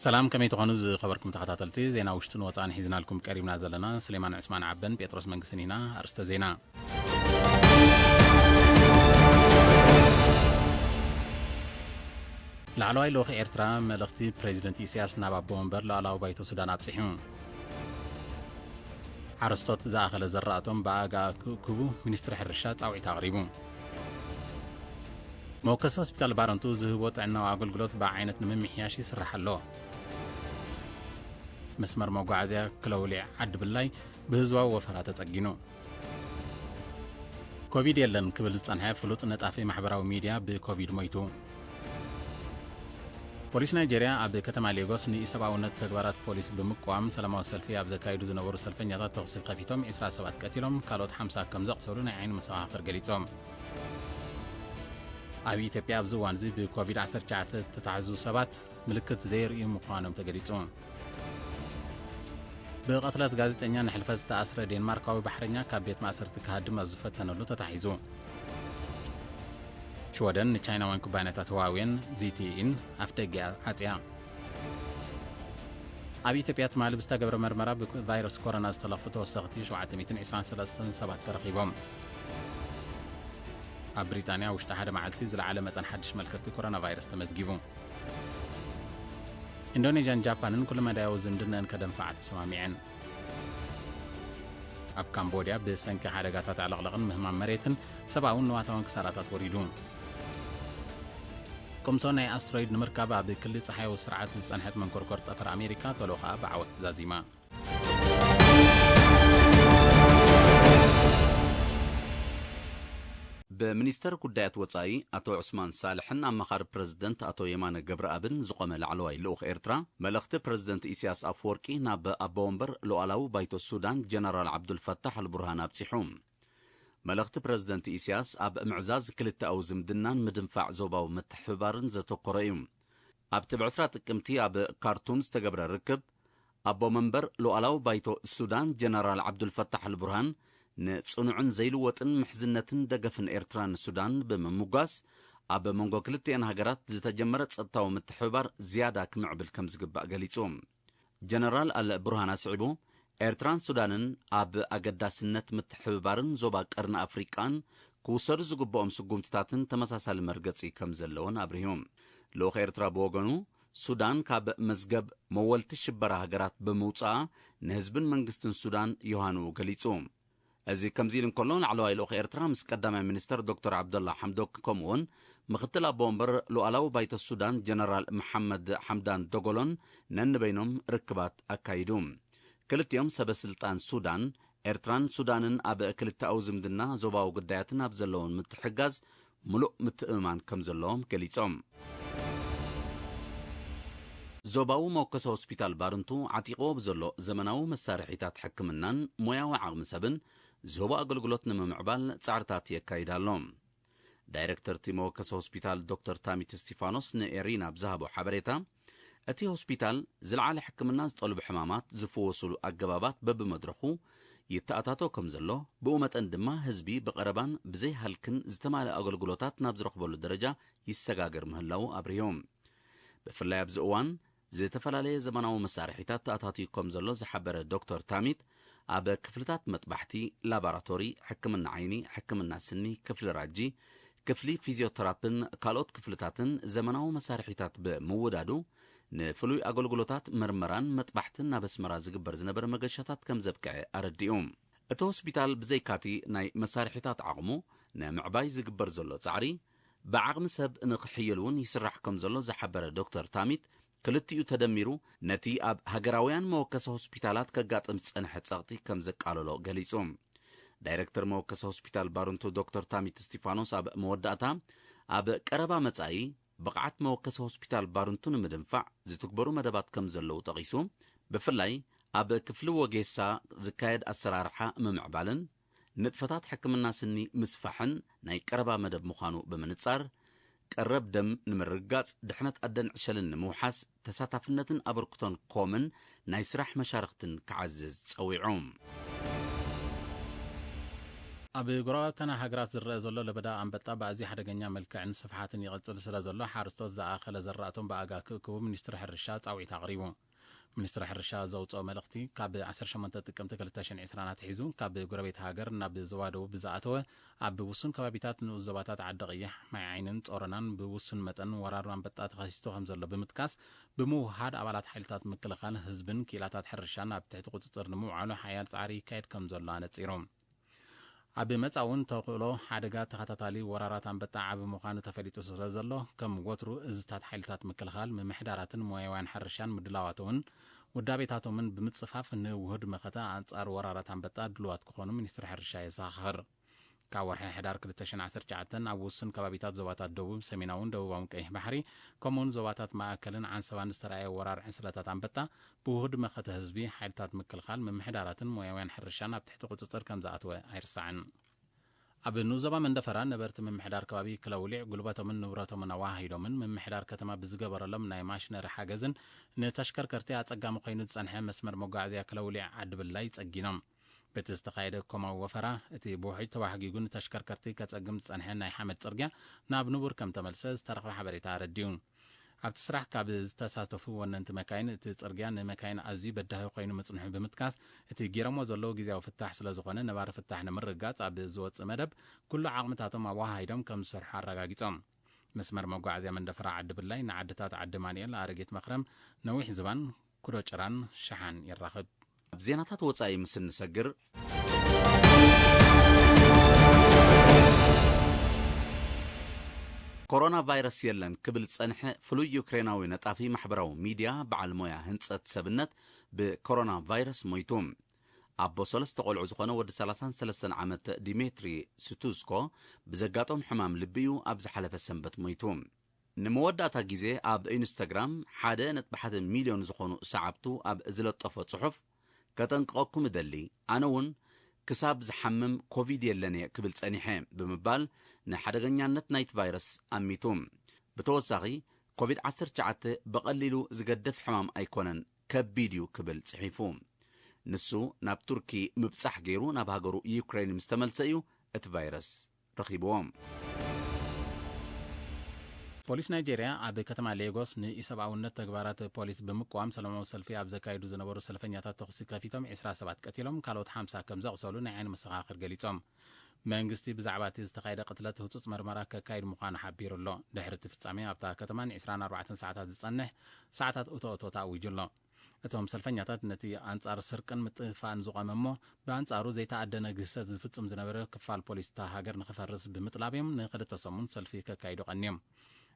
ሰላም፣ ከመይ ትኾኑ ዝኸበርኩም ተኸታተልቲ? ዜና ውሽጥን ወጻእን ሒዝናልኩም ቀሪብና ዘለና። ስሌማን ዕስማን ዓበን ጴጥሮስ መንግስትን ኢና። ኣርእስተ ዜና። ላዕለዋይ ልኡኽ ኤርትራ መልእኽቲ ፕሬዚደንት ኢሳያስ ናብ ኣቦ መንበር ሉዓላዊ ባይቶ ሱዳን ኣብጺሑ። ሓረስቶት ዝኣኸለ ዘራእቶም ብኣጋ ክእክቡ ሚኒስትሪ ሕርሻ ጻውዒት ኣቕሪቡ። መወከሲ ሆስፒታል ባረንቱ ዝህቦ ጥዕናዊ ኣገልግሎት ብዓይነት ንምምሕያሽ ይስራሕ ኣሎ። መስመር መጓዓዝያ ክለውሊዕ ዓዲ ብላይ ብህዝባዊ ወፈራ ተጸጊኑ። ኮቪድ የለን ክብል ዝጸንሐ ፍሉጥ ነጣፊ ማሕበራዊ ሚድያ ብኮቪድ ሞይቱ። ፖሊስ ናይጄርያ ኣብ ከተማ ሌጎስ ንኢሰብኣውነት ተግባራት ፖሊስ ብምቅዋም ሰላማዊ ሰልፊ ኣብ ዘካይዱ ዝነበሩ ሰልፈኛታት ተኹሲ ከፊቶም ዕስራ ሰባት ቀቲሎም ካልኦት ሓምሳ ከም ዘቕሰሉ ናይ ዓይኒ መሰኻኽር ገሊጾም። ኣብ ኢትዮጵያ ኣብዚ እዋን እዚ ብኮቪድ ዓሰርተ ትሽዓተ ዝተታሕዙ ሰባት ምልክት ዘየርእዩ ምዃኖም ተገሊጹ። ብቐትለት ጋዜጠኛ ንሕልፈት ዝተኣስረ ዴንማርካዊ ባሕረኛ ካብ ቤት ማእሰርቲ ክሃድም ኣብ ዝፈተነሉ ተታሒዙ። ሽወደን ንቻይናውያን ኩባንያታት ህዋዌን ዚቲኢን ኣፍደገ ዓጽያ። ኣብ ኢትዮጵያ ትማሊ ብዝተገብረ መርመራ ብቫይረስ ኮሮና ዝተለኽፉ ተወሰኽቲ ሸውዓተ ሚእትን ዕስራን ሰለስተን ሰባት ተረኺቦም። ኣብ ብሪጣንያ ውሽጢ ሓደ መዓልቲ ዝለዓለ መጠን ሓድሽ መልከፍቲ ኮሮና ቫይረስ ተመዝጊቡ። ኢንዶኔዥያን ጃፓንን ኩለመዳያዊ ዝምድናን ከደንፍዓ ተሰማሚዐን። ኣብ ካምቦድያ ብሰንኪ ሓደጋታት ዕለቕለቕን ምህማም መሬትን ሰብኣውን ንዋታውን ክሳራታት ወሪዱ። ቅምሶ ናይ ኣስትሮይድ ንምርካብ ኣብ ክሊ ጸሓያዊ ስርዓት ዝጸንሐት መንኮርኮር ጠፈር ኣሜሪካ ቶሎ ከኣ ብዓወት ዛዚማ። ብሚኒስተር ጉዳያት ወጻኢ ኣቶ ዑስማን ሳልሕን ኣማኻሪ ፕረዚደንት ኣቶ የማነ ገብረኣብን ዝቖመ ላዕለዋይ ልኡኽ ኤርትራ፣ መልእኽቲ ፕረዚደንት ኢሳያስ ኣፈወርቂ ናብ ኣቦ ወንበር ሉዓላዊ ባይቶ ሱዳን ጀነራል ዓብዱልፈታሕ ኣልቡርሃን ኣብጺሑ። መልእኽቲ ፕረዚደንት ኢሳያስ ኣብ ምዕዛዝ ክልተኣዊ ዝምድናን ምድንፋዕ ዞባዊ ምትሕብባርን ዘተኮረ እዩ። ኣብቲ ብዕስራ ጥቅምቲ ኣብ ካርቱም ዝተገብረ ርክብ፣ ኣቦ መንበር ሉዓላዊ ባይቶ ሱዳን ጀነራል ዓብዱልፈታሕ ኣልቡርሃን ንጽኑዕን ዘይልወጥን ምሕዝነትን ደገፍን ኤርትራ ንሱዳን ብምምጓስ፣ ኣብ መንጎ ክልቲኤን ሃገራት ዝተጀመረ ጸጥታዊ ምትሕብባር ዝያዳ ክምዕብል ከም ዝግባእ ገሊጹ። ጀነራል ኣል ቡርሃን ኣስዒቡ፣ ኤርትራን ሱዳንን ኣብ ኣገዳስነት ምትሕብባርን ዞባ ቀርኒ ኣፍሪቃን ክውሰዱ ዝግብኦም ስጉምትታትን ተመሳሳሊ መርገጺ ከም ዘለዎን ኣብሪሁ። ልኡኽ ኤርትራ ብወገኑ፣ ሱዳን ካብ መዝገብ መወልቲ ሽበራ ሃገራት ብምውጻኣ ንህዝብን መንግስትን ሱዳን ዮሃንኡ ገሊጹ። እዚ ከምዚ ኢሉ እንከሎ፣ ላዕለዋይ ልኡኽ ኤርትራ ምስ ቀዳማይ ሚኒስተር ዶክተር ዓብደላ ሓምዶክ ከምኡውን ምኽትል ኣቦ ወንበር ሉዓላዊ ባይቶ ሱዳን ጀነራል መሓመድ ሓምዳን ደጎሎን ነንበይኖም ርክባት ኣካይዱ። ክልቲኦም ሰበ ስልጣን ሱዳን፣ ኤርትራን ሱዳንን ኣብ ክልተኣዊ ዝምድና፣ ዞባዊ ጉዳያትን ኣብ ዘለዎም ምትሕጋዝ ምሉእ ምትእምማን ከም ዘለዎም ገሊጾም። ዞባዊ መወከሲ ሆስፒታል ባርንቱ ዓጢቕዎ ብዘሎ ዘመናዊ መሳርሒታት ሕክምናን ሞያዊ ዓቕሚ ሰብን ዝህቦ ኣገልግሎት ንምምዕባል ጻዕርታት የካይድ ኣሎ። ዳይሬክተር እቲ መወከሲ ሆስፒታል ዶክተር ታሚት እስቲፋኖስ ንኤሪና ብዝሃቦ ሓበሬታ፣ እቲ ሆስፒታል ዝለዓለ ሕክምና ዝጠልቡ ሕማማት ዝፍወሱሉ ኣገባባት በብመድረኹ ይተኣታቶ ከም ዘሎ፣ ብኡ መጠን ድማ ህዝቢ ብቐረባን ብዘይ ሃልክን ዝተማልአ ኣገልግሎታት ናብ ዝረኽበሉ ደረጃ ይሰጋገር ምህላዉ ኣብሪሁ። ብፍላይ ኣብዚ እዋን ዝተፈላለየ ዘመናዊ መሳርሒታት ተኣታትዩ ከም ዘሎ ዝሓበረ ዶክተር ታሚት፣ ኣብ ክፍልታት መጥባሕቲ፣ ላቦራቶሪ፣ ሕክምና ዓይኒ፣ ሕክምና ስኒ፣ ክፍሊ ራጂ፣ ክፍሊ ፊዚዮተራፒን ካልኦት ክፍልታትን ዘመናዊ መሳርሒታት ብምውዳዱ፣ ንፍሉይ ኣገልግሎታት መርመራን መጥባሕትን ናብ ኣስመራ ዝግበር ዝነበረ መገሻታት ከም ዘብቅዐ ኣረዲኡ። እቲ ሆስፒታል ብዘይካቲ ናይ መሳርሒታት ዓቕሙ ንምዕባይ ዝግበር ዘሎ ጻዕሪ፣ ብዓቕሚ ሰብ ንኽሕየል እውን ይስራሕ ከም ዘሎ ዝሓበረ ዶክተር ታሚት፣ ክልቲኡ ተደሚሩ ነቲ ኣብ ሃገራውያን መወከሲ ሆስፒታላት ከጋጥም ዝጸንሐ ጸቕጢ ከም ዘቃለሎ ገሊጹ። ዳይረክተር መወከሲ ሆስፒታል ባርንቱ ዶክተር ታሚት እስቲፋኖስ ኣብ መወዳእታ፣ ኣብ ቀረባ መጻኢ ብቕዓት መወከሲ ሆስፒታል ባርንቱ ንምድንፋዕ ዝትግበሩ መደባት ከም ዘለዉ ጠቒሱ፣ ብፍላይ ኣብ ክፍሊ ወጌሳ ዝካየድ ኣሰራርሓ ምምዕባልን ንጥፈታት ሕክምና ስኒ ምስፋሕን ናይ ቀረባ መደብ ምዃኑ ብምንጻር፣ ቀረብ ደም ንምርግጋጽ፣ ድሕነት ኣደን ዕሸልን ንምውሓስ፣ ተሳታፍነትን ኣበርክቶን ኮምን ናይ ስራሕ መሻርኽትን ክዓዝዝ ጸዊዑ። ኣብ ጎረባብተና ሃገራት ዝረአ ዘሎ ለበዳ ኣንበጣ ብኣዝዩ ሓደገኛ መልክዕን ስፍሓትን ይቕጽል ስለ ዘሎ፣ ሓረስቶት ዝኣኸለ ዘራእቶም ብኣጋ ክእክቡ ሚኒስትሪ ሕርሻ ጻውዒት ኣቕሪቡ። ሚኒስትሪ ሕርሻ ዘውፅኦ መልእኽቲ፣ ካብ ዓሰርተ ሸሞንተ ጥቅምቲ ክልተ ሽሕን ዕስራን ኣትሒዙ፣ ካብ ጎረቤት ሃገር ናብ ዞባ ደቡብ ብዝኣተወ፣ ኣብ ውሱን ከባቢታት ንኡስ ዞባታት ዓዲ ቀይሕ፣ ማይ ዓይንን ጾሮናን ብውሱን መጠን ወራር ኣንበጣ ተኸሲቱ ከም ዘሎ ብምጥቃስ፣ ብምውህሃድ ኣባላት ሓይልታት ምክልኻል፣ ህዝብን ክኢላታት ሕርሻን ኣብ ትሕቲ ቁጽጽር ንምውዓሉ ሓያል ጻዕሪ ይካየድ ከም ዘሎ ኣነጺሩ። ኣብ መጻ እውን ተኽእሎ ሓደጋ ተኸታታሊ ወራራት ኣንበጣ ዓቢ ምዃኑ ተፈሊጡ ስለ ዘሎ፣ ከም ወትሩ እዝታት ሓይልታት ምክልኻል፣ ምምሕዳራትን ሞያውያን ሕርሻን ምድላዋቶምን ውዳቤታቶምን ብምጽፋፍ፣ ንውሁድ መኸተ ኣንጻር ወራራት ኣንበጣ ድሉዋት ክኾኑ ሚኒስትሪ ሕርሻ የዘኻኽር። ካብ ወርሒ ሕዳር ክልተ ሽሕን ዓሰርተ ትሽዓተን ኣብ ውሱን ከባቢታት ዞባታት ደቡብ፣ ሰሜናውን ደቡባውን ቀይሕ ባሕሪ፣ ከምኡውን ዞባታት ማእከልን ዓንሰባን ዝተራእየ ወራር ዕንስለታት ኣንበጣ፣ ብውሁድ መኸተ ህዝቢ፣ ሓይልታት ምክልኻል፣ ምምሕዳራትን ሞያውያን ሕርሻን ኣብ ትሕቲ ቁጽጽር ከም ዝኣተወ ኣይርሳዕን። ኣብ ንኡስ ዞባ መንደፈራ ነበርቲ ምምሕዳር ከባቢ ክለውሊዕ ጉልበቶምን ንብረቶምን ኣወሃሂዶምን ምምሕዳር ከተማ ብዝገበረሎም ናይ ማሽነሪ ሓገዝን ንተሽከርከርቲ ኣጸጋሚ ኮይኑ ዝጸንሐ መስመር መጓዓዝያ ክለውሊዕ ዓዲ ብላይ ጸጊኖም። በቲ ዝተኻየደ ኮማዊ ወፈራ፣ እቲ ብውሕጅ ተዋሕጊጉ ንተሽከርከርቲ ከጸግም ዝጸንሐ ናይ ሓመድ ጽርግያ ናብ ንቡር ከም ተመልሰ ዝተረኽበ ሓበሬታ ኣረዲኡ። ኣብቲ ስራሕ ካብ ዝተሳተፉ ወነንቲ መካይን፣ እቲ ጽርግያ ንመካይን ኣዝዩ በዳሂ ኮይኑ ምጽንሑ ብምጥቃስ፣ እቲ ገይሮሞ ዘለዉ ግዝያዊ ፍታሕ ስለ ዝኾነ፣ ነባሪ ፍታሕ ንምርግጋጽ ኣብ ዝወጽእ መደብ፣ ኩሉ ዓቕምታቶም ኣወሃሂዶም ከም ዝሰርሑ ኣረጋጊጾም። መስመር መጓዓዝያ መንደፈራ ዓዲ ብላይ ንዓድታት ዓዲ ማንኤል፣ ኣረጌት መኽረም፣ ነዊሕ ዝባን፣ ኩዶ ጭራን ሸሓን የራኽብ። ኣብ ዜናታት ወጻኢ ምስ እንሰግር፣ ኮሮና ቫይረስ የለን ክብል ዝጸንሐ ፍሉይ ዩክሬናዊ ነጣፊ ማሕበራዊ ሚድያ፣ በዓል ሞያ ህንጸት ሰብነት ብኮሮና ቫይረስ ሞይቱ። ኣቦ ሰለስተ ቆልዑ ዝኾነ ወዲ ሰላሳን ሰለስተን ዓመት ዲሜትሪ ስቱስኮ ብዘጋጠም ሕማም ልቢ እዩ ኣብ ዝሓለፈ ሰንበት ሞይቱ። ንመወዳእታ ግዜ ኣብ ኢንስታግራም ሓደ ነጥቢ ሓደ ሚልዮን ዝኾኑ ሰዓብቱ ኣብ ዝለጠፎ ጽሑፍ፣ "ከጠንቅቐኩም እደሊ፣ ኣነ እውን ክሳብ ዝሓምም ኮቪድ የለን እየ ክብል ጸኒሐ" ብምባል ንሓደገኛነት ናይቲ ቫይረስ ኣሚቱ። ብተወሳኺ፣ ኮቪድ ዓሰርተ ትሽዓተ ብቐሊሉ ዝገድፍ ሕማም ኣይኮነን፣ ከቢድ እዩ ክብል ጽሒፉ። ንሱ ናብ ቱርኪ ምብጻሕ ገይሩ ናብ ሃገሩ ዩክሬን ምስ ተመልሰ እዩ እቲ ቫይረስ ረኺብዎ። ፖሊስ ናይጄርያ ኣብ ከተማ ሌጎስ ንኢሰብኣውነት ተግባራት ፖሊስ ብምቅዋም ሰላማዊ ሰልፊ ኣብ ዘካይዱ ዝነበሩ ሰልፈኛታት ተኹሲ ከፊቶም ዕስራ ሰባት ቀቲሎም፣ ካልኦት ሓምሳ ከም ዘቑሰሉ ናይ ዓይኒ መሰኻኽር ገሊጾም። መንግስቲ ብዛዕባ እቲ ዝተኻየደ ቅትለት ህጹጽ መርመራ ከካይድ ምዃኑ ሓቢሩ ኣሎ። ድሕሪ እቲ ፍጻሜ ኣብታ ከተማ ንዕስራን ኣርባዕተን ሰዓታት ዝጸንሕ ሰዓታት እቶ እቶ ተኣዊጁ ኣሎ። እቶም ሰልፈኛታት ነቲ ኣንጻር ስርቅን ምጥፋእን ዝቖመ እሞ ብኣንጻሩ ዘይተኣደነ ግህሰት ዝፍጽም ዝነበረ ክፋል ፖሊስ እታ ሃገር ንኽፈርስ ብምጥላብ እዮም ንኽልተ ሰሙን ሰልፊ ከካይዱ ቀንዮም።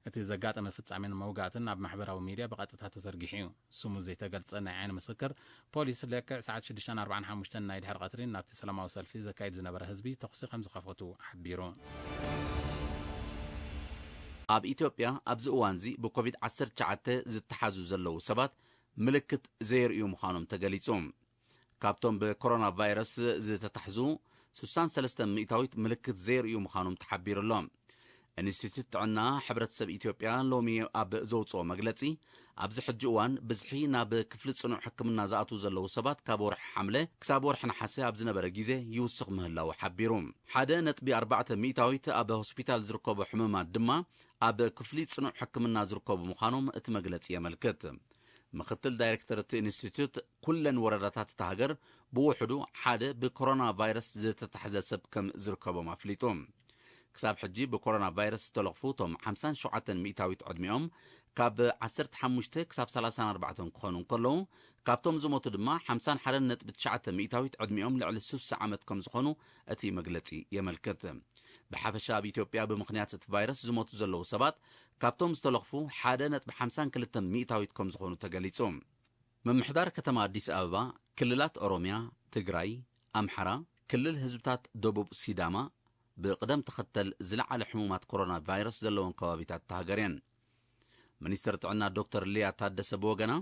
እቲ ዘጋጠመ ፍጻሜን መውጋእትን ኣብ ማሕበራዊ ሚድያ ብቐጥታ ተዘርጊሑ እዩ። ስሙ ዘይተገልጸ ናይ ዓይኒ ምስክር፣ ፖሊስ ለክዕ ሰዓት ሽዱሽተ ኣርባዓን ሓሙሽተን ናይ ድሕሪ ቀትሪ ናብቲ ሰላማዊ ሰልፊ ዘካይድ ዝነበረ ህዝቢ ተኹሲ ከም ዝኸፈቱ ሓቢሩ። ኣብ ኢትዮጵያ ኣብዚ እዋንዚ ብኮቪድ ዓሰርተ ትሽዓተ ዝተሓዙ ዘለዉ ሰባት ምልክት ዘየርእዩ ምዃኖም ተገሊጹ። ካብቶም ብኮሮና ቫይረስ ዝተታሕዙ፣ ስሳን ሰለስተን ሚእታዊት ምልክት ዘየርእዩ ምዃኖም ተሓቢሩ ኣሎ። ኢንስቲትዩት ጥዕና ሕብረተሰብ ኢትዮጵያ ሎሚ ኣብ ዘውፅኦ መግለፂ፣ ኣብዚ ሕጂ እዋን ብዝሒ ናብ ክፍሊ ፅኑዕ ሕክምና ዝኣትዉ ዘለዉ ሰባት ካብ ወርሒ ሓምለ ክሳብ ወርሒ ነሓሰ ኣብ ዝነበረ ግዜ ይውስኽ ምህላዉ ሓቢሩ። ሓደ ነጥቢ ኣርባዕተ ሚእታዊት ኣብ ሆስፒታል ዝርከቡ ሕሙማት ድማ ኣብ ክፍሊ ፅኑዕ ሕክምና ዝርከቡ ምዃኖም እቲ መግለፂ የመልክት። ምኽትል ዳይሬክተር እቲ ኢንስቲትዩት፣ ኩለን ወረዳታት እታ ሃገር ብውሕዱ ሓደ ብኮሮና ቫይረስ ዝተታሕዘ ሰብ ከም ዝርከቦም ኣፍሊጡ። ክሳብ ሕጂ ብኮሮና ቫይረስ ዝተለኽፉ እቶም ሓምሳን ሸውዓተን ሚእታዊት ዕድሚኦም ካብ ዓሰርተ ሓሙሽተ ክሳብ ሰላሳን ኣርባዕተን ክኾኑ እንከለዉ፣ ካብቶም ዝሞቱ ድማ ሓምሳን ሓደን ነጥቢ ትሽዓተ ሚእታዊት ዕድሚኦም ልዕሊ ስሳ ዓመት ከም ዝኾኑ እቲ መግለጺ የመልክት። ብሓፈሻ ኣብ ኢትዮጵያ ብምኽንያት እቲ ቫይረስ ዝሞቱ ዘለዉ ሰባት ካብቶም ዝተለኽፉ ሓደ ነጥቢ ሓምሳን ክልተን ሚእታዊት ከም ዝኾኑ ተገሊጹ። ምምሕዳር ከተማ ኣዲስ ኣበባ፣ ክልላት ኦሮምያ፣ ትግራይ፣ ኣምሓራ፣ ክልል ህዝብታት ደቡብ ሲዳማ ብቕደም ተኸተል ዝለዓለ ሕሙማት ኮሮና ቫይረስ ዘለወን ከባቢታት እታ ሃገር እየን። ሚኒስትር ጥዕና ዶክተር ሊያ ታደሰ ብወገና፣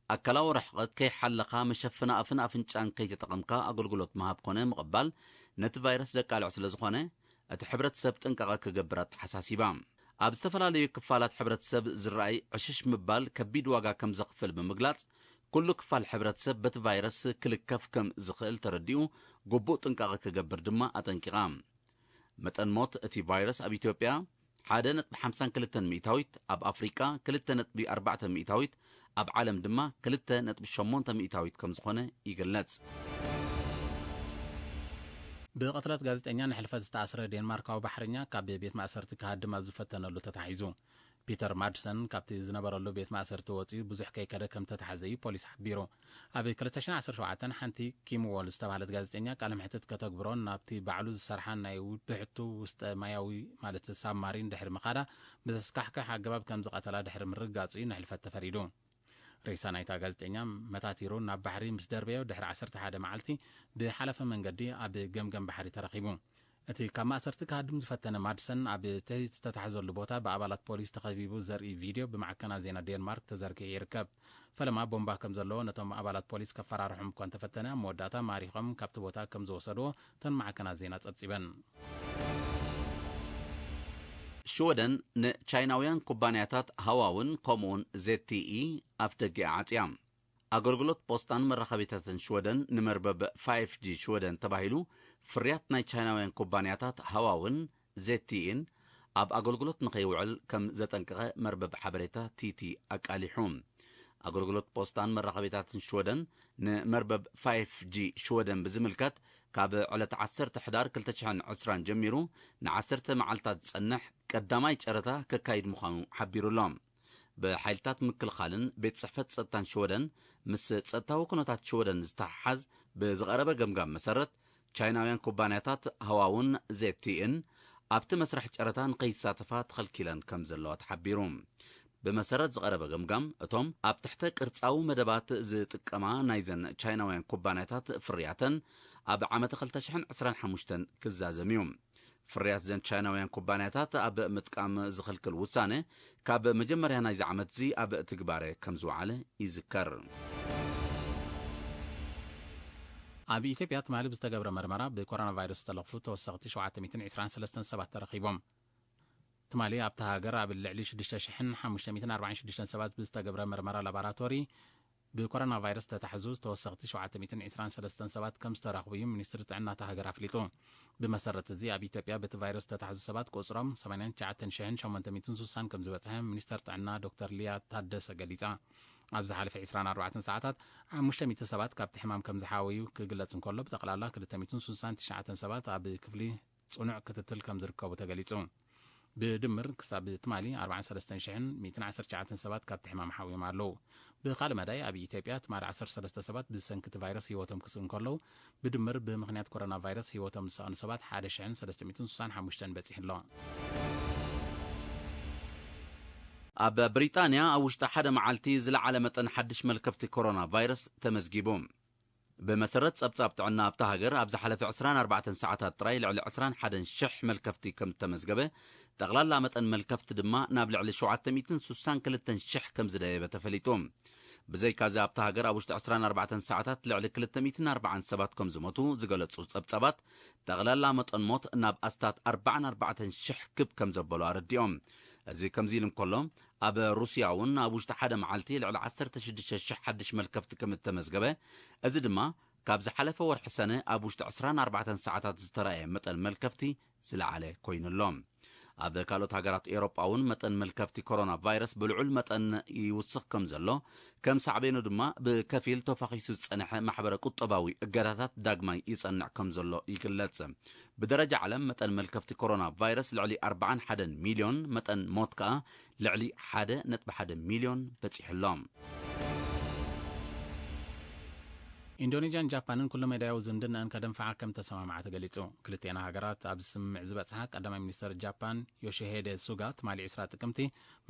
ኣካላዊ ርሕቐት ከይሓለኻ፣ መሸፈኒ ኣፍን ኣፍንጫን ከይተጠቐምካ ኣገልግሎት ምሃብ ኮነ ምቕባል ነቲ ቫይረስ ዘቃልዕ ስለ ዝኾነ፣ እቲ ሕብረተሰብ ጥንቃቐ ክገብር ኣተሓሳሲባ። ኣብ ዝተፈላለዩ ክፋላት ሕብረተሰብ ዝረኣይ ዕሽሽ ምባል ከቢድ ዋጋ ከም ዘኽፍል ብምግላጽ፣ ኩሉ ክፋል ሕብረተሰብ በቲ ቫይረስ ክልከፍ ከም ዝኽእል ተረዲኡ፣ ግቡእ ጥንቃቐ ክገብር ድማ ኣጠንቂቓ። መጠን ሞት እቲ ቫይረስ ኣብ ኢትዮጵያ ሓደ ነጥቢ ሓምሳን ክልተን ሚእታዊት፣ ኣብ ኣፍሪቃ ክልተ ነጥቢ ኣርባዕተ ሚእታዊት፣ ኣብ ዓለም ድማ ክልተ ነጥቢ ሸሞንተ ሚእታዊት ከም ዝኾነ ይግለጽ። ብቕትለት ጋዜጠኛ ንሕልፈት ዝተኣስረ ዴንማርካዊ ባሕረኛ ካብ ቤት ማእሰርቲ ክሃድም ኣብ ዝፈተነሉ ተታሒዙ። ፒተር ማድሰን ካብቲ ዝነበረሉ ቤት ማእሰርቲ ወጺኡ ብዙሕ ከይከደ ከም ተታሕዘ እዩ ፖሊስ ሓቢሩ። ኣብ ክልተ ሽሕን ዓሰርተ ሸውዓተን ሓንቲ ኪም ዎል ዝተባህለት ጋዜጠኛ ቃለ መሕትት ከተግብሮን ናብቲ ባዕሉ ዝሰርሓን ናይ ብሕቱ ውስጠ ማያዊ ማለት ሳብማሪን ድሕሪ ምኻዳ ብዘስካሕክሕ ኣገባብ ከም ዝቐተላ ድሕሪ ምርጋጹ እዩ ንሕልፈት ተፈሪዱ። ሬሳ ናይታ ጋዜጠኛ መታቲሩ ናብ ባሕሪ ምስ ደርበዮ ድሕሪ ዓሰርተ ሓደ መዓልቲ ብሓለፈ መንገዲ ኣብ ገምገም ባሕሪ ተረኺቡ። እቲ ካብ ማእሰርቲ ክሃድም ዝፈተነ ማድሰን ኣብ ትሕቲ ዝተታሕዘሉ ቦታ ብኣባላት ፖሊስ ተኸቢቡ ዘርኢ ቪድዮ ብማዕከናት ዜና ዴንማርክ ተዘርጊሑ ይርከብ። ፈለማ ቦምባ ከም ዘለዎ ነቶም ኣባላት ፖሊስ ከፈራርሖም እኳ እንተፈተነ፣ ኣብ መወዳእታ ማሪኾም ካብቲ ቦታ ከም ዝወሰድዎ እተን ማዕከናት ዜና ጸብጺበን። ሽወደን ንቻይናውያን ኩባንያታት ሃዋውን ከምኡውን ዜድቲኢ ኣፍደገ ዓጽያ። ኣገልግሎት ፖስታን መራኸቢታትን ሽወደን ንመርበብ ፋይፍ ጂ ሽወደን ተባሂሉ ፍርያት ናይ ቻይናውያን ኩባንያታት ሃዋውን ዜድቲኢን ኣብ ኣገልግሎት ንኸይውዕል ከም ዘጠንቀቐ መርበብ ሓበሬታ ቲቲ ኣቃሊሑ። ኣገልግሎት ፖስታን መራኸቢታትን ሽወደን ንመርበብ ፋይፍ ጂ ሽወደን ብዝምልከት ካብ ዕለት ዓሰርተ ሕዳር ክልተ ሽሕን ዕስራን ጀሚሩ ንዓሰርተ መዓልታት ዝጸንሕ ቀዳማይ ጨረታ ከካይድ ምዃኑ ሓቢሩ ኣሎ። ብሓይልታት ምክልኻልን ቤት ጽሕፈት ጸጥታን ሽወደን ምስ ጸጥታዊ ኩነታት ሽወደን ዝተሓሓዝ ብዝቐረበ ገምጋም መሰረት፣ ቻይናውያን ኩባንያታት ሃዋውን ዜድቲኢን ኣብቲ መስርሕ ጨረታ ንኸይሳተፋ ተኸልኪለን ከም ዘለዋ ተሓቢሩ። ብመሰረት ዝቐረበ ገምጋም፣ እቶም ኣብ ትሕተ ቅርጻዊ መደባት ዝጥቀማ ናይዘን ቻይናውያን ኩባንያታት ፍርያተን ኣብ ዓመተ ክልተ ሽሕን ዕስራን ሓሙሽተን ክዛዘም እዩ። ፍርያት ዘን ቻይናውያን ኩባንያታት ኣብ ምጥቃም ዝኽልክል ውሳነ ካብ መጀመርያ ናይዚ ዓመትዚ ኣብ ትግባረ ከም ዝወዓለ ይዝከር። ኣብ ኢትዮጵያ ትማሊ ብዝተገብረ መርመራ ብኮሮና ቫይረስ ዝተለኽፉ ተወሰኽቲ ሸውዓተ ሚእትን ዕስራን ሰለስተን ሰባት ተረኺቦም። ትማሊ ኣብታ ሃገር ኣብ ልዕሊ ሽዱሽተ ሽሕን ሓሙሽተ ሚእትን ኣርባዓን ሽዱሽተን ሰባት ብዝተገብረ መርመራ ላቦራቶሪ ብኮሮና ቫይረስ ተታሕዙ ተወሰኽቲ ሸውዓተ ሚእትን ዕስራን ሰለስተን ሰባት ከም ዝተረኽቡ እዩ ሚኒስትሪ ጥዕና እታ ሃገር ኣፍሊጡ። ብመሰረት እዚ ኣብ ኢትዮጵያ በቲ ቫይረስ ዝተታሕዙ ሰባት ቁጽሮም ሰማንያን ትሽዓተን ሽሕን ሸሞንተ ሚእትን ሱሳን ከም ዝበጽሐ ሚኒስተር ጥዕና ዶክተር ሊያ ታደሰ ገሊጻ። ኣብ ዝሓለፈ ዕስራን ኣርባዕተን ሰዓታት ሓሙሽተ ሚእቲ ሰባት ካብቲ ሕማም ከም ዝሓወዩ ክግለጽ እንከሎ፣ ብጠቕላላ ክልተ ሚእትን ሱሳን ትሽዓተን ሰባት ኣብ ክፍሊ ጽኑዕ ክትትል ከም ዝርከቡ ተገሊጹ። ብድምር ክሳብ ትማሊ ኣርባዓን ሰለስተን ሽሕን ሚእትን ዓሰርተ ትሽዓተን ሰባት ካብቲ ሕማም ሓውዮም ኣለዉ። ብኻልእ መዳይ ኣብ ኢትዮጵያ ትማሊ ዓሰርተ ሰለስተ ሰባት ብሰንኪ እቲ ቫይረስ ህይወቶም ክስእኑ ከለዉ፣ ብድምር ብምኽንያት ኮሮና ቫይረስ ህይወቶም ዝሰኣኑ ሰባት ሓደ ሽሕን ሰለስተ ሚእትን ሱሳን ሓሙሽተን በጺሑ ኣሎ። ኣብ ብሪጣንያ ኣብ ውሽጢ ሓደ መዓልቲ ዝለዓለ መጠን ሓድሽ መልከፍቲ ኮሮና ቫይረስ ተመዝጊቡ። ብመሰረት ጸብጻብ ጥዕና ኣብታ ሃገር ኣብ ዝሓለፈ ዕስራን ኣርባዕተን ሰዓታት ጥራይ ልዕሊ ዕስራን ሓደን ሽሕ መልከፍቲ ከም እተመዝገበ፣ ጠቕላላ መጠን መልከፍቲ ድማ ናብ ልዕሊ ሸውዓተ ሚእትን ሱሳን ክልተን ሽሕ ከም ዝደየበ ተፈሊጡ። ብዘይካዚ ኣብታ ሃገር ኣብ ውሽጢ ዕስራን ኣርባዕተን ሰዓታት ልዕሊ ክልተ ሚእትን ኣርባዓን ሰባት ከም ዝሞቱ ዝገለጹ ጸብጻባት፣ ጠቕላላ መጠን ሞት ናብ ኣስታት ኣርባዓን ኣርባዕተን ሽሕ ክብ ከም ዘበሉ ኣረዲኦም። እዚ ከምዚ ኢሉ እንከሎ፣ ኣብ ሩስያ እውን ኣብ ውሽጢ ሓደ መዓልቲ ልዕሊ ዓሰርተ ሽዱሽተ ሽሕ ሓድሽ መልከፍቲ ከም እተመዝገበ፣ እዚ ድማ ካብ ዝሓለፈ ወርሒ ሰነ ኣብ ውሽጢ ዕስራን ኣርባዕተን ሰዓታት ዝተራእየ መጠን መልከፍቲ ዝለዓለ ኮይኑ ኣሎ። ኣብ ካልኦት ሃገራት ኤውሮጳ እውን መጠን መልከፍቲ ኮሮና ቫይረስ ብልዑል መጠን ይውስኽ ከም ዘሎ፣ ከም ሳዕቤኑ ድማ ብከፊል ተፋኺሱ ዝጸንሐ ማሕበረ ቁጠባዊ እገዳታት ዳግማይ ይጸንዕ ከም ዘሎ ይግለጽ። ብደረጃ ዓለም መጠን መልከፍቲ ኮሮና ቫይረስ ልዕሊ ኣርባዓን ሓደን ሚልዮን፣ መጠን ሞት ከኣ ልዕሊ ሓደ ነጥቢ ሓደ ሚልዮን በጺሑ ኣሎ። ኢንዶኔዥያን ጃፓንን ኩለ መዳያዊ ዝምድናኣን ከደንፍዓ ከም ተሰማምዓ ተገሊጹ። ክልቲኤን ሃገራት ኣብዚ ስምምዕ ዝበጽሓ ቀዳማይ ሚኒስተር ጃፓን ዮሺሄደ ሱጋ ትማሊ ዕስራ ጥቅምቲ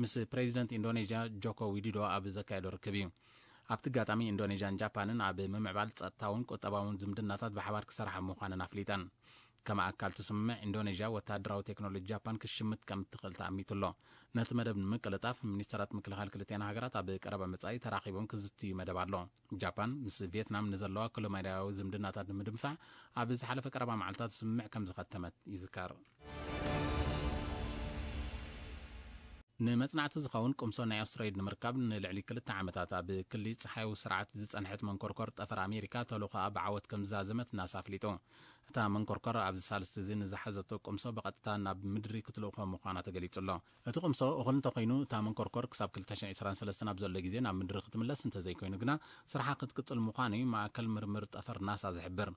ምስ ፕሬዚደንት ኢንዶኔዥያ ጆኮ ዊዲዶ ኣብ ዘካየዶ ርክብ እዩ። ኣብቲ ኣጋጣሚ ኢንዶኔዥያን ጃፓንን ኣብ ምምዕባል ጸጥታውን ቁጠባውን ዝምድናታት ብሓባር ክሰርሓ ምዃነን ኣፍሊጠን። ከም ኣካል እቲ ስምምዕ ኢንዶኔዥያ ወተሃደራዊ ቴክኖሎጂ ጃፓን ክትሽምት ከም እትኽእል ተኣሚቱ ኣሎ። ነቲ መደብ ንምቅልጣፍ ሚኒስተራት ምክልኻል ክልቲኤን ሃገራት ኣብ ቀረባ መጻኢ ተራኺቦም ክዝትዩ መደብ ኣሎ። ጃፓን ምስ ቪየትናም ንዘለዋ ኩለመዳያዊ ዝምድናታት ንምድንፋዕ ኣብ ዝሓለፈ ቀረባ መዓልታት ስምምዕ ከም ዝኸተመት ይዝከር። ንመጽናዕቲ ዝኸውን ቁምሶ ናይ ኣስትሮይድ ንምርካብ ንልዕሊ ክልተ ዓመታት ኣብ ክሊ ጸሓያዊ ስርዓት ዝጸንሐት መንኮርኮር ጠፈር ኣሜሪካ ተልእኾኣ ብዓወት ከም ዝዛዘመት ናሳ ኣፍሊጡ። እታ መንኮርኮር ኣብዚ ሳልስቲ እዚ ንዝሓዘቶ ቁምሶ ብቐጥታ ናብ ምድሪ ክትልእኾ ምዃና ተገሊጹ ኣሎ። እቲ ቁምሶ እኹል እንተኾይኑ፣ እታ መንኮርኮር ክሳብ ክልተ ሽሕን ዕስራን ሰለስተን ኣብ ዘሎ ግዜ ናብ ምድሪ ክትምለስ እንተዘይኮይኑ ግና፣ ስርሓ ክትቅጽል ምዃኑ እዩ ማእከል ምርምር ጠፈር ናሳ ዝሕብር።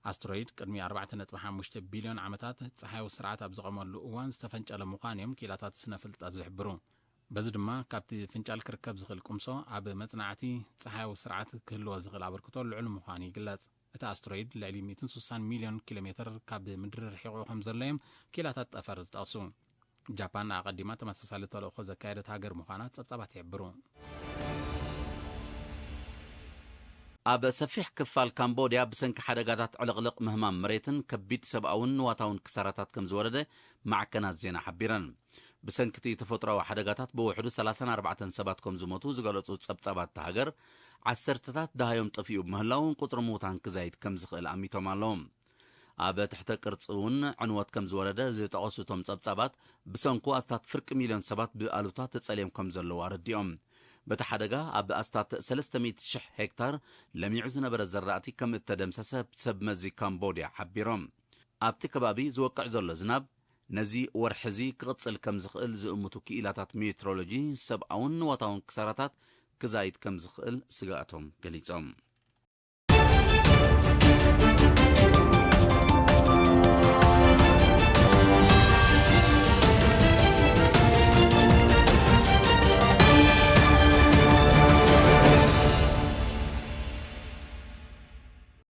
ኣስትሮይድ ቅድሚ ኣርባዕተ ነጥቢ ሓሙሽተ ቢልዮን ዓመታት ጸሓያዊ ስርዓት ኣብ ዝቐመሉ እዋን ዝተፈንጨለ ምዃኑ እዮም ክኢላታት ስነ ፍልጠት ዝሕብሩ። በዚ ድማ ካብቲ ፍንጫል ክርከብ ዝኽእል ቁምሶ ኣብ መጽናዕቲ ጸሓያዊ ስርዓት ክህልዎ ዝኽእል ኣበርክቶ ልዑል ምዃኑ ይግለጽ። እቲ ኣስትሮይድ ልዕሊ ሚእትን ስሳን ሚልዮን ኪሎ ሜትር ካብ ምድሪ ርሒቑ ከም ዘሎ እዮም ክኢላታት ጠፈር ዝጠቕሱ። ጃፓን ኣቐዲማ ተመሳሳሊ ተልእኾ ዘካየደት ሃገር ምዃና ጸብጻባት ይሕብሩ። ኣብ ሰፊሕ ክፋል ካምቦድያ ብሰንኪ ሓደጋታት ዕልቕልቕ ምህማም መሬትን ከቢድ ሰብኣውን ንዋታውን ክሳራታት ከም ዝወረደ ማዕከናት ዜና ሓቢረን። ብሰንኪ እቲ ተፈጥሮኣዊ ሓደጋታት ብውሕዱ ሰላሳን ኣርባዕተን ሰባት ከም ዝሞቱ ዝገለጹ ጸብጻባት እታ ሃገር፣ ዓሰርተታት ደሃዮም ጠፊኡ ብምህላውን ቁጽሪ ምዉታን ክዛይድ ከም ዝኽእል ኣሚቶም ኣለዉ። ኣብ ትሕተ ቅርጺ እውን ዕንወት ከም ዝወረደ ዝጠቐሱ እቶም ጸብጻባት፣ ብሰንኩ ኣስታት ፍርቂ ሚልዮን ሰባት ብኣሉታ ተጸልዮም ከም ዘለዉ ኣረዲኦም። በቲ ሓደጋ ኣብ ኣስታት ሰለስተ ሚእቲ ሽሕ ሄክታር ለሚዑ ዝነበረ ዘራእቲ ከም እተደምሰሰ ሰብ መዚ ካምቦድያ ሓቢሮም። ኣብቲ ከባቢ ዝወቅዕ ዘሎ ዝናብ ነዚ ወርሒ እዚ ክቕጽል ከም ዝኽእል ዝእምቱ ክኢላታት ሜትሮሎጂ፣ ሰብኣውን ንዋታውን ክሳራታት ክዛይድ ከም ዝኽእል ስግኣቶም ገሊጾም።